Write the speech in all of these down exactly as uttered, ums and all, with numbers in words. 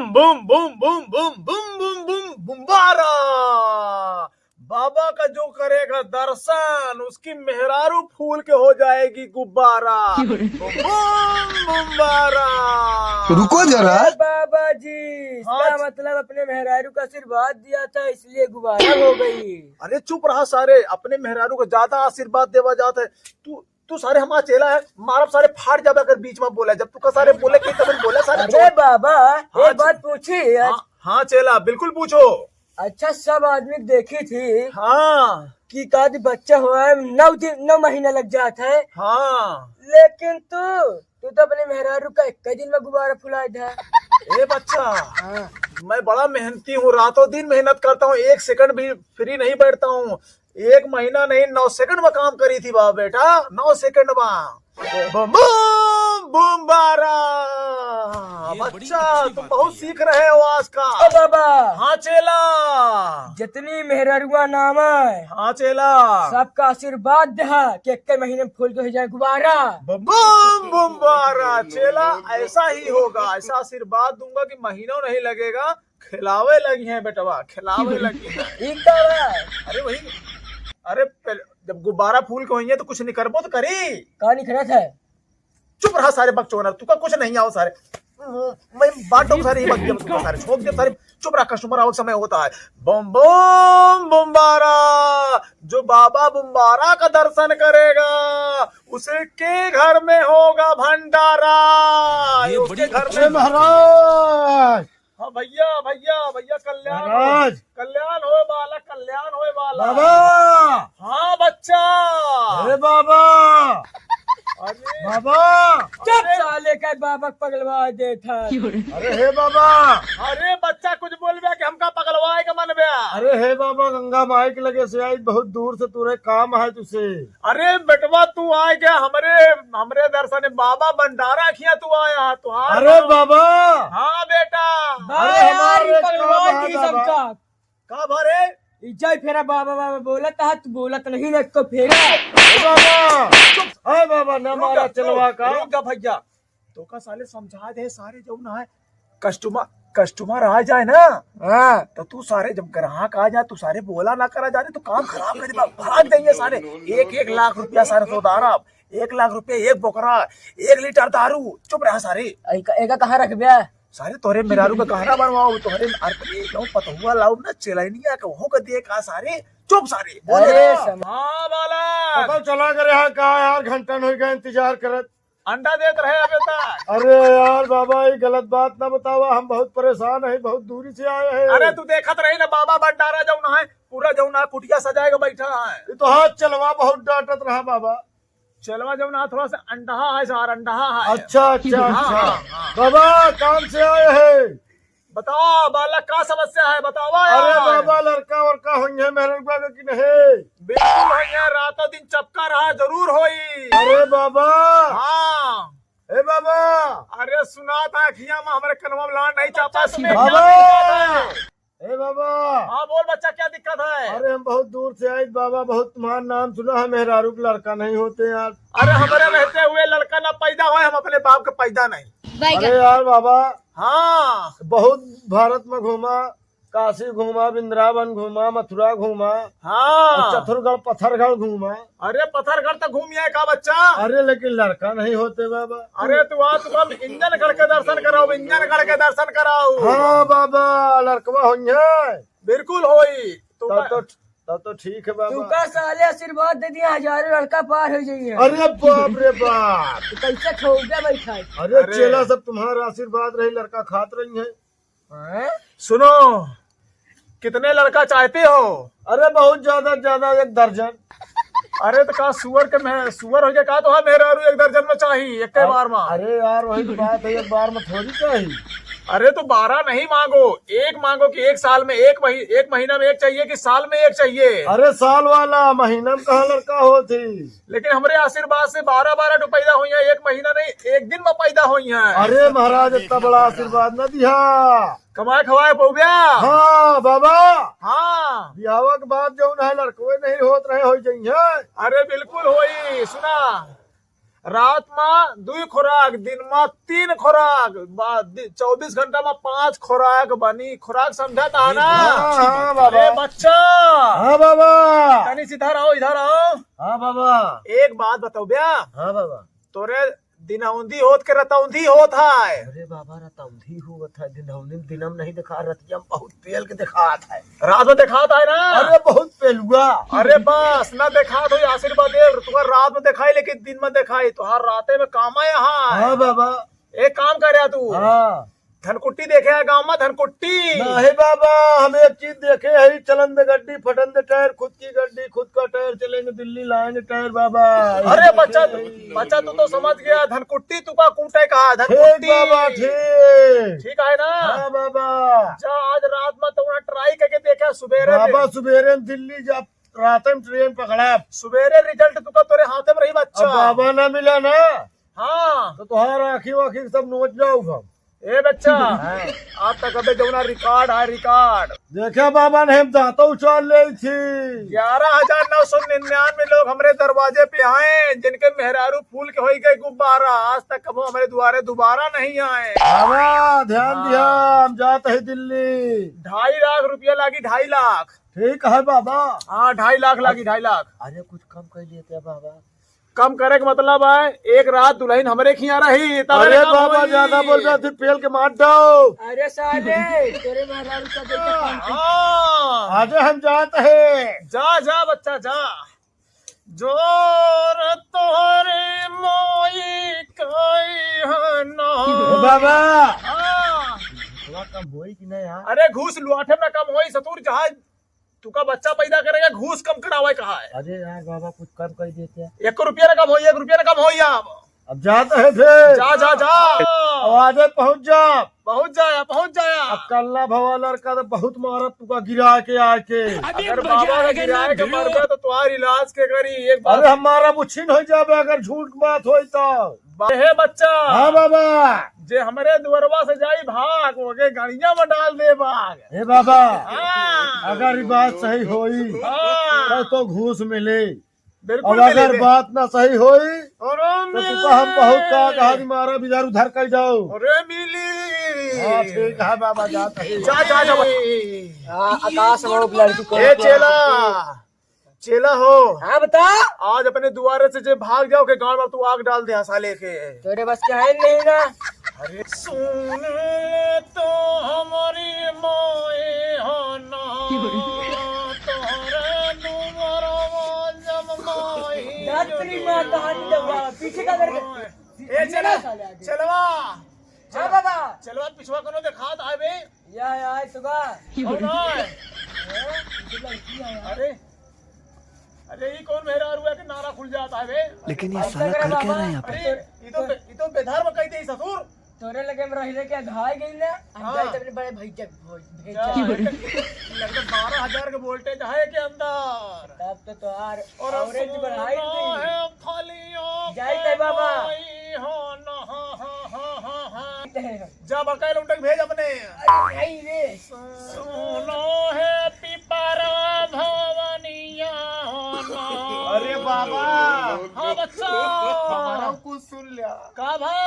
बूम बूम बूम बूम बूम बूम बूम बुम्बारा। बाबा का जो करेगा दर्शन, उसकी मेहरारू फूल के हो जाएगी गुब्बारा। बूम बुम्बारा। रुको जरा। अरे बाबा जी, इसका हाँ। मतलब अपने मेहरारू का आशीर्वाद दिया था, इसलिए गुब्बारा हो गई। अरे चुप रहा सारे, अपने मेहरारू को ज्यादा आशीर्वाद देवा जात है। तू तू सारे हमारा चेला है, मारब सारे, फाट जाबे अगर बीच में बोला। जब तू का सारे बोले के तब बोला सारे अरे चोर। बाबा, हाँ, एक बात पूछी? हाँ, हाँ चेला, बिल्कुल पूछो। अच्छा, सब आदमी देखी थी हाँ। कि का दी बच्चा हुआ है, नौ दिन, नौ महीना लग जात है। हाँ। लेकिन तू, तू तो अपने मेहरारू का एक दिन में गुब्बारा फुला दे। ए बच्चा, हाँ। मैं बड़ा मेहनती हूँ, रातों दिन मेहनत करता हूँ, एक सेकंड भी फ्री नहीं बैठता हूँ। एक महीना नहीं, नौ सेकंड में काम करी थी बाबा बेटा, नौ सेकंड में। बम बम बम बारा। ये बड़ी बच्चा, अच्छी तुम बात बहुत कही है। सीख रहे हो आज का। ओ बाबा। हाँ चेला। जितनी मेहररुआ नाम है, हाँ चेला। सबका आशीर्वाद दे कि एक महीने में फूल के हो जाए गुब्बारा। बम बम बम बारा। चेला, ऐसा ही होगा, ऐसा आशीर्वाद दूंगा कि महीनों नहीं लगेगा, खिलावे लगी हैं बेटवा, खिलावे लगी हैं। ई का बा? अरे वही, अरे पहले, जब गुब्बारा फूल के होइए तो कुछ निकरबो तो करी। का निकरत है? चुप रहा सारे बकचोदर, तुका कुछ नहीं आओ सारे। मैं बाटो सारे ही बक दिया तुका सारे, छोड़ दे सारे, चुप रहा, कस्टमर आवक समय होता है। बम बम बुम्बारा, जो बाबा बुम्बारा का दर्शन करेगा, उसके घर में होगा भंडारा। ये उसके बड़ी घर अच्छी में बात है। महाराज, हाँ भैया, भैया, भैया, कल्याण हो, महाराज। कल्याण होए वाला, कल्याण होए वाला। बाबा। हाँ बच्चा। हे बाबा। अरे। बाबा। चुप अरे। साले का बाबा पगलवा देत है। अरे हे बाबा। अरे बच्चा कुछ बोल बे कि हमका पगलवाए के मन बे। अरे हे बाबा, गंगा माई के लगे से आई, बहुत दूर से तुरे काम है तुसे। अरे बेटवा, तू आए गया हमरे, हमरे दर्शन बाबा भंडारा किया तू आया है, तुहार अरे बाबा। बाबा। हाँ बेटा। अरे अरे यार, हमारे ई पगलवा का की बाबा। सबका। का भरे? ई जाई फेरा बाबा, बाबा बोलत है, तू बोलत नहीं ना, इसको फेरा। ए बाबा, ए बाबा, ना रुक मारा जा, चलवा रुक, का। रुक जा भैया। तो का साले समझा दे, सारे जौन है, कस्टमर, कस्टमर आ जाए ना, हाँ। तो तू सारे जब ग्राहक आ जाए, तू सारे बोला ना करा जाने, तो काम खराब कर दे, भाग जाइए सारे। एक, एक लाख रुपया सारे सौदारा, एक लाख रुपया एक बोकरा, एक लीटर दारू, चुप रहा सारे। एका, एका कहाँ रखबे? सारे तोहरे मेहरारू का गहना बनवाओ, तोहरे अरपनी गाँव पतहुआ लाओ ना, चेलैनिया का, ओहो का दे का सारे, चुप सारे, बोले अरे ना। सम- हाँ बालक। पता चला करे यहाँ का यार, घंटन हो गए इंतजार करत। अंडा देत रहे अबे तक। अरे यार बाबा, ये गलत बात ना बतावा, हम बहुत परेशान है, बहुत दूरी से आए हैं। अरे तू देखत रही ना बाबा भंडारा जौन है, पूरा जौन है कुटिया सजाए के बैठा है। ये तो हाथ चलवा बहुत डांटत रहा बाबा। चेलवा जौन है थोड़ा सा अंडहा है सार, अंडहा है। अच्छा, अच्छा, हाँ, अच्छा। हाँ, हाँ। बाबा, काम से आए हैं। बताओ बालक, का समस्या है, बतावा अरे यार। बाबा, लड़का वड़का होइहैं मेहररुआ के कि नहीं? बिल्कुल होइहैं, रातों दिन चपका रहा, जरूर होई। अरे बाबा। हाँ। ए बाबा। अरे सुना था अखिया में हमरे कनवा में लान नहीं चापा, बच्चा सीधे बाबा। क्या दिक्कत है? ए बाबा। हाँ बोल बच्चा, क्या दिक्कत है? अरे हम बहुत दूर से आए बाबा, बहुत तुम्हारा नाम सुना है, मेहरारू के लड़का नहीं होते यार। अरे हमारे रहते हुए लड़का ना पैदा होए, हम अपने बाप के पैदा नहीं। अरे यार बाबा। हाँ। बहुत भारत में घूमा, काशी घूमा, वृंदावन घूमा, मथुरा घूमा, हाँ। और चतुरगढ़ पत्थरगढ़ घूमा। अरे पत्थरगढ़ तो घूम आए का बच्चा? अरे लेकिन लड़का नहीं होते बाबा। अरे तू आ, तू हम इंजनगढ़ के दर्शन कराओ, इंजनगढ़ के दर्शन कराओ। हाँ बाबा, लड़कवा होइहैं। बिल्कुल होई। तू तब का तो, तब तो ठीक है बाबा। तू का साले आशीर्वाद दे दिया, हजारों लड़का पार हो जाइए। अरे बाप रे बाप। तू कैसे खोबे बैठा है? अरे अरे। चेला सब तुम्हारा आशीर्वाद रही, लड़का खात रही है। हैं? सुनो, कितने लड़का चाहते हो? अरे बहुत ज्यादा, ज्यादा एक दर्जन। अरे तो का सुअर के में, सुअर हो गया का? तो हाँ मेहरारू एक दर्जन में चाही एक के अरे, बार में। अरे यार वही तो बात है, एक बार में थोड़ी चाही। अरे तो बारह नहीं मांगो, एक मांगो कि एक साल में एक मही-, एक महीना में एक चाहिए कि साल में एक चाहिए। अरे साल वाला, महीना में कहाँ लड़का होती? लेकिन हमरे आशीर्वाद से बारह बारह ठो पैदा होइहैं, एक महीना नहीं, एक दिन में पैदा होइहैं। अरे महाराज, इतना बड़ा आशीर्वाद न दिया। कमाए खवाए पौब्या। हाँ बाबा। हाँ। बियाहवा के बाद जौन है लड़कवे नहीं होत रहे, हो जइहैं। अरे बिल्कुल होई। सुना, रात मा दुई खुराक, दिन मा तीन खुराक, बा-, दि-, चउबीस घंटा मा पाँच खुराक बनी। खुराक समझत हा ना? हाँ, हाँ, बाबा। अरे बच्चा, हाँ, बाबा। तनी से इधर आओ, इधर आओ। हाँ, बाबा। एक बात बताओ भैया। हाँ, बाबा। तोरे दिनौंधी होत के रतौंधी होत है? अरे बाबा, रतौंधी होत है, दिनौंधी में दिनम नहीं देखा, रतिया में बहुत पेल के देखात है। रात में देखात है ना? अरे बहुत पेलुआ। अरे बस, ना देखात हो, आशीर्वाद दे, तुम्हारा रात में देखाई, लेकिन दिन में देखाई, तुहार राते में काम है यहाँ। हाँ बाबा। एक काम कर तू। हाँ। धनकुट्टी देखे है गाँव में, धनकुट्टी? नहीं बाबा, हम एक चीज देखे है, चलन दे गड्डी, फटन दे टायर, खुद की गड्डी, खुद का टायर, चलेंगे दिल्ली, लाएंगे टायर बाबा। अरे बच्चा, बच्चा, तू तो समझ गया, धनकुट्टी तुका कूटे का है, ठीक धनकुट्टी। बाबा, ठीक। ठीक है ना? हाँ बाबा। जा, आज रात में तो ना try करके देखा, सुबेरे बाबा, में। सुबेरे में दिल्ली जा, रात में ट्रेन पकड़ा। सुबेरे result तुका तोरे हाथे में रही बच्चा। अब बाबा ना मिला ना, हाँ। तो तुहार आँखी वाँखी सब नोच जाऊगा। ए बच्चा, हाँ। आज तक अबे जौना record है, record। देखा बाबा ने हम दांतों उछाल लेई थी। ग्यारह हजार नौ सौ निन्यानवे लोग हमरे दरवाजे पे आए, जिनके मेहरारू फूल के होई गए गुब्बारा, आज तक कबो हमरे दुआरे दोबारा नहीं आए। बाबा, ध्यान हाँ। दिया, हम जात है दिल्ली। ढाई लाख रुपया लागी, ढाई लाख। ठीक है बाबा। हाँ, ढाई लाख लागी, ढाई लाख। अरे कुछ कम कर लेते हैं बाबा। कम करे के मतलब है, एक रात दुलहिन हमरे खिया रही, तब अरे ना बाबा, होई। ज्यादा बोल रहा, फिर पेल के मार दो। अरे साले, तेरे मेहरारू का देखा काम की। हाँ। आजे हम जात है। जा, जा बच्चा, जा। जोर तोहरे मोई कई है ना। ओ बाबा। हाँ। थोड़ा कम होई कि नहीं यार? अरे घूस लुआठे में कम होई, ससुर जहाज तुका बच्चा पैदा करेगा, घूस कम करावे कहा है। अरे यार बाबा, कुछ कम कर देते हैं। एक रुपया ना कम होई, एक रुपया ना कम होई अब। अब जात है फिर। जा, जा, जा। अब आजे पहुँच जा। पहुँच जाया, पहुँच जाया। अब कल्ला भवा लड़का तो बहुत मारत तुका गिरा के आके। अगर बाबा का गिराए के मरबे तो तुम्हार इलाज के करी? एक बात अरे हमारा बुच्छिन हो जाबे अगर झूठ बात होई तो। बा-, हे बच्चा। हाँ बाबा। जे हमरे दुअरवा से जाई भाग, ओके गड़िया में डाल दे बाग। हे बाबा, हाँ। अगर ई बात सही होई, हाँ। तब तो घूस मिले। बिल्कुल और मिले अगर दे। बात ना सही होई, अरे तो तू तो हम बहुत का मिले। कहा कि मारा बिजार उधर कर जाओ। अरे मिली। हाँ, ठीक है बाबा, जात है। जा, जा, जा। हाँ, आकाश में वो लड़की को ए चेला, चेला हो। हाँ, बता। आज अपने दुआरे से जे भाग जाओ के गांव में तू आग डाल दे हंसा लेके। तोरे बस के है नहीं ना। अरे सुन तो हमारी माए हो ना, तोहरे दुआरवा जब माई दात्री माँ कहाँ की दबा? पीछे का करके? ए, चला, साले आगे। चलवा। हाँ, बाबा। चलवा, पिछवा कोनो देखात आवे। या, या, आए सुगा। कौन है? हाँ, ये लड़की है यार। अरे, अरे, ई कौन मेहरारू है कि नारा खुल जाता है बे? लेकिन ये साला कर क्या रहा है यहाँ पे? अरे, ई तो बे-, ई तो बेधर्म कह दे ससुर। तोरे लगे में रह रह के अघाय गई ना, हम हाँ। जाए तो अपने बड़े भैया के भो-, भेजा। जा, लगता बारह हजार के voltage है के अंदर। तब तो तोहार और orange बढ़ाई सुना दी। है फलियों जाए के बाबा। कोई हो ना, हाँ, हाँ। जाए के। जा बड़का लौंडा के भेज अपने। अरे भाई रे। सुनो है पिपरा भवनिया हो ना। अरे बाबा। हाँ बच्चा। हमारा कुछ सुन लिया। का भा?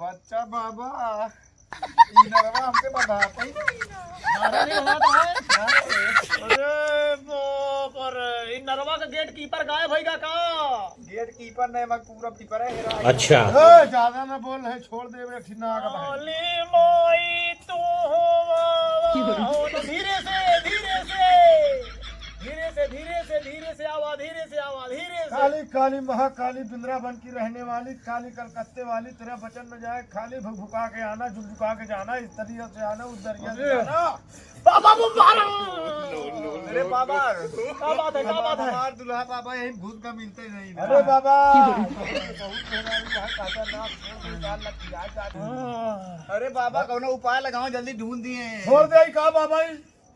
बच्चा बाबा, ई नरवा हमसे बंधाता ही नहीं ना। नरवा नहीं बंधाता है? नहीं। अरे बाप रे, ई नरवा का gatekeeper गायब होइगा का? Gatekeeper नहीं, मैं पूरा keeper है, हेरा। अच्छा। ए, ज्यादा ना बोल, है, छोड़ दे, बेटा, ठीक ना आगा बढ़े। काली माई तू हो, हो, हो, धीरे से, धीरे से, धीरे से, धीरे से, धीरे से आवा, धीरे से आवा, धीरे से। काली, काली, महाकाली, वृंदावन की रहने वाली, काली कलकत्ते वाली, तेरा वचन में जाए, खाली भुकभुका के आना, झुकझुका के जाना, इस दरिया से आना, उस दरिया से अरे। जाना। बाबा, वो मारा। अरे बाबा, का बात है, का बात है? हमार दुल्हा बाबा यही घुस का मिलते नहीं ना। अरे बाबा, बहुत मेहरारू है, खतरनाक, छोड़ दे, जान लग जाए, जान। हाँ। अरे बाबा, कौनो उपाय लगाओ, जल्दी ढूंढ दिए। छोड़ दे, का बाबा?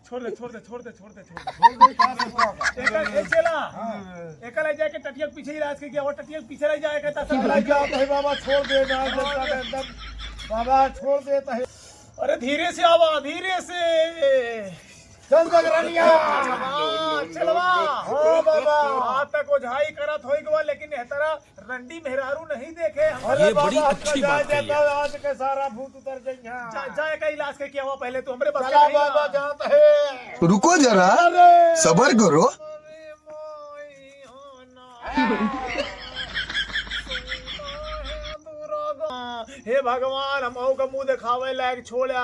छोड़ दे, छोड़ दे, छोड़ दे, छोड़ दे, छोड़ दे। छोड़ दे, का बाबा? एकर, ए चेला, हाँ। एकर ले जाके टटिया के पीछे ही राज के गया, वो टटिया के पीछे ले जाए, कहता सब ले जाओ, तो हे बाबा, छोड़ दे, ना, एकदम, बाबा, छोड़ दे, तो हे। अरे धीरे से आवा, धीरे से। चल जगरनिया। हाँ, चलवा। हाँ बाबा। आज तक ओझाई करत होई गवा, लेकिन एह तरह रंडी मेहरारू नहीं देखे हम। अरे ये बड़ी बाबा, अच्छी बात कही है। आज के सारा भूत उतर जाइया। जा, जा, एका इलाज के किया हुआ पहले, तू हमरे बस के चला नहीं बाबा, है। जात है। रुको जरा, अरे। सबर करो। हे भगवान, हमहू का मुंह देखावे लायक छोड़ा,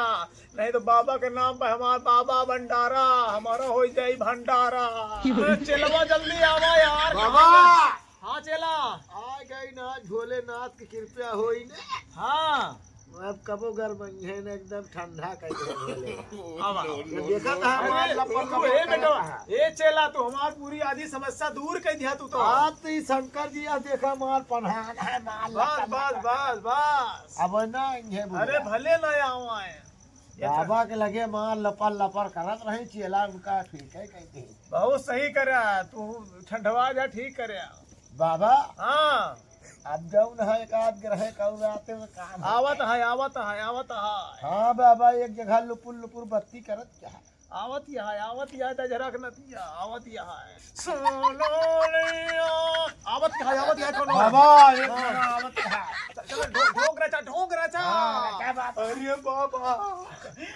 नहीं तो बाबा के नाम पर हमार बाबा भंडारा, हमारा हो जाई भंडारा। अरे चेलवा, जल्दी आवा यार। बाबा। हाँ चेला। आ गई ना, भोलेनाथ की कृपया होई ने। हाँ। अब कबो गरमइहैं न, एकदम ठंडा कर दे भोले। आवा। ये देखा था हमार अरे, लपड़ तू, लपड़ ए बेटा, करत है। ए चेला, तू हमार पूरी आधी समस्या दूर कर दिया तू तो। आप तो ई शंकर जी, आ देखा मार पन्हान है, मार बस, लपड़ बस, लपड़। बस, बस। अब ना इंगे बुझा। अरे भले ना आओ आए। बाबा के लगे मार लपड़ लपड़ करत रही, चेला उनका ठीक है कह दे। बहुत सही करे, तू ठंडवा जा, ठीक करे। बाबा। हाँ। अब जौन है एक आध ग्रह का राते में काम है। आवत है, आवत है, आवत है। हाँ बाबा, एक जगह लुपुर लुपुर बत्ती करत क्या है? आवत ही है, आवत ही है, दजरक नतिया, आवत ही है। सोनो लिया। आवत ही है, आवत ही है, कोनो। बाबा, एक हाँ। जना आवत ही है। चल, चल, ढो-, ढोंग रचा, ढोंग रचा। हाँ, क्या बात? अरे बाबा।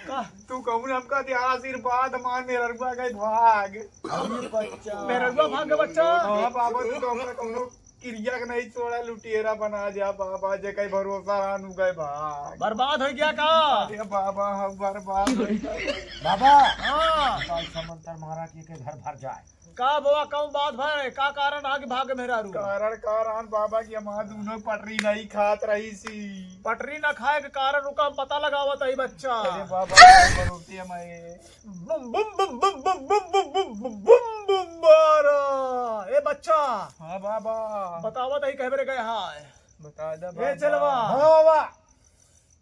का? तू कहूँ हमका दे आशीर्वाद, हमार मेहररुआ गए भाग। अरे बच्चा। मेहररुआ भाग गए बच्चा। हाँ बाबा, तू तो हमरा कौनो किरिया के नहीं छोड़ा, लुटेरा बना जा बाबा, जे कहीं भरोसा रहन उ गए भाग। बर्बाद हो गया का? अरे बाबा, हम बर्बाद हो गए। बाबा, हाँ। का ऐसा मंत्र मारा कि के घर भर जाए। का बाबा, कौन बात भाई, का कारण आ कि भाग मेहरारू? कारण, कारण बाबा कि हमार दोनों पटरी नहीं खात रही सी। पटरी ना खाए के कारण रुका, हम पता लगावत है बच्चा। अरे बाबा, भरोसे हमारे। बुम, बुम, बुम, बारा। ए बच्चा। हाँ बाबा। बतावा तही कहे बरे गए हाय। बता दे ए बाबा। चेलवा। हाँ बाबा।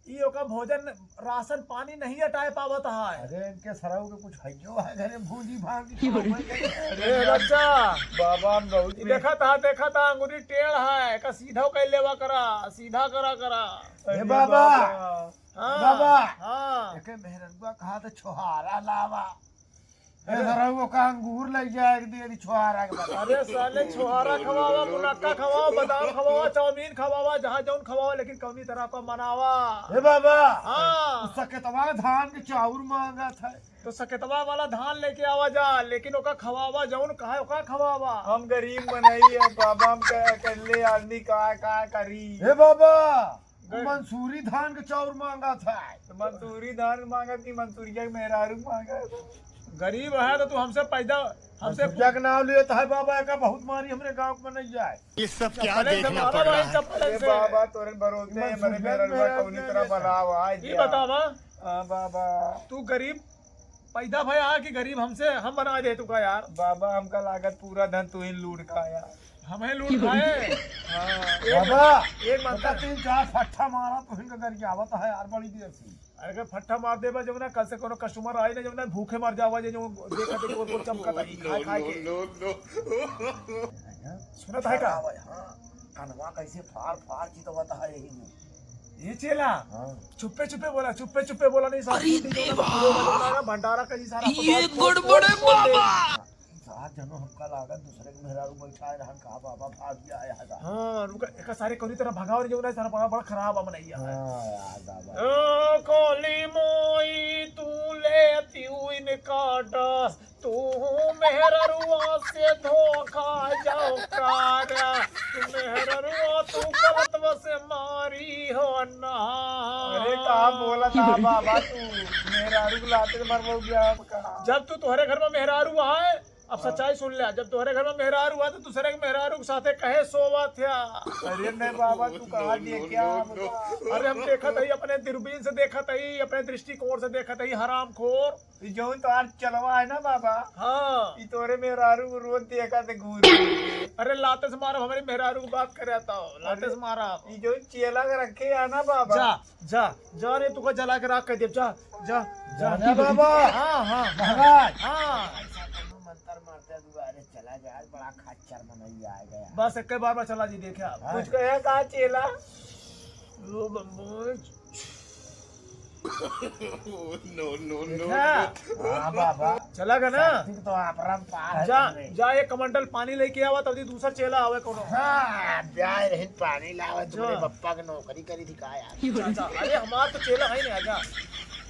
ई ओका भोजन, राशन पानी नहीं अटाए पावत है। अरे इनके सरऊ के कुछ हइयो है घरे, भूजी भांजी खवावे के। ए बच्चा। बाबा हम बहुत ई देखा था, देखा था, अंगुरी टेढ़ है, का सीधा कर लेवा करा, सीधा करा करा। ए अरे बाबा। बाबा। हाँ, बाबा, हाँ। एके मेहररुआ कहा तो छोहारा लावा। ए सरऊ का अंगूर ले जाए एक दिन छोहारा के बता। अरे साले, छोहारा खवावा, मुनक्का खवावा, बादाम खवावा, चाउमीन खवावा, जहाँ जौन खवावा, लेकिन कौनी तरह का मनावा। ए बाबा, हाँ। उ सकेतवा धान के चाउर मांगत है। तो सकेतवा वाला धान लेके आवा जा, लेकिन ओका खवावा, जौन कहा ओका खवावा। हम गरीब मनई है बाबा, हम क-, अकेले आदमी का, का करी? ए बाबा, गए। मंसूरी धान के चाउर मांगत है। तो मंसूरी धान मांगत कि मंसूरिया के मेहरारू मांगत? गरीब है तो तू हमसे पैदा, हमसे मंसूरिया के नाम लेत है बाबा, एका बहुत मारी हमरे गाँव में नहीं जाए। ये सब क्या चप्पलें से देखना मारा पड़ रहा भाई, है? चप्पलें ए से। बाबा, तोरे भरोसे है, मंसूरिया मरे मेहरारू मेहरारू कौनी तरह बनावा, ये बतावा। हाँ बाबा। तू गरीब पैदा भया है कि गरीब हमसे, हम बना दे तुका यार। बाबा, हमका लागत पूरा धन तू ही लूट खाया। हम ही लूट खाए। हाँ। एक बाबा, एक मंत्र। तीन चार फट्ठा मारा तो हिंग गरियावत है यार, बड़ी देर से। अरे, अगर फट्ठा मार देबा, जब ना कल से कोनो customer आई ना, जब ना भूखे मर जावा, जे जो देखत है, गोल गोल चमकत है, खाए, खाए के। सुनत है का? हाँ, कनवा कैसे फाड़ फाड़ चितवत है यही में। ये चेला, हाँ। चुप्पे चुप्पे बोला, चुप्पे चुप्पे बोला, नहीं साहब, अरे देवा। भंडारा का जी सारा ये पकवान फोड़, गड़बड़ है फोड़, फोड़ दे। बाबा। साहब, जनो हमका लागत दूसरे के मेहरारू बैठाए रहन, कहा बाबा भाग गया है, है का? हाँ, रुका, एका सारे कौनी तरह भगाओ, जो ना सारा बड़ा, बड़ा खराब है मनैया। हाँ, यार, बाबा। ओ, कोली मोई, तू ले अति उइन काटस, तू मेहररुआ से धोखा जाओ कारा, तू मेहररुआ तू गलत बस मारी हो ना। अरे, का बोला था बाबा तू? मेहरारू को लाते से मरवाओ गया आपका। जब तू तोहरे घर में मेहरारू आए, अब हाँ। सच्चाई सुन ले, जब तोहरे घर में मेहरारू आए तो दूसरे के मेहरारू के साथे कहे सोवा थ्या? अरे नहीं बाबा, तू कहाँ देखे क्या? अरे हम देखत हई, अपने दूरबीन से देखत हई, अपने दृष्टिकोण से देखत हई, हरामखोर। ई जौन तोहार चेलवा है ना बाबा, हाँ। ई तोरे मेहरारू को रोज देखा थे घूर। अरे लाते से मारब, हमरे मेहरारू की बात करे तो लाते से मारब। ई जौन चेला के रखे है ना बाबा। जा, जा, जा रे, तुका जला के राख कर देब, जा, जा, जा। जा ना बाबा। हाँ, हाँ। महाराज। हाँ। ऐसा कौनो मंत्र मारते दुआरे चला जाए, बड़ा खच्चर मनैया आ गया। बस एक बार में चला जी, देखे आप। हाँ। कुछ कहे का चेला? लो बम्बई। No, no, no, देखा? No। हाँ बाबा। चला गा ना? ठीक तो आप राम पार जा, जा एक कमंडल पानी लेके आवा, तब दूसर चेला आवे कोनो। हाँ, जाए रहिन पानी लावा, तुम्हारे बप्पा के नौकरी करी थी का यार? अच्छा, अच्छा, अरे हमार तो चेला है नहीं, आजा।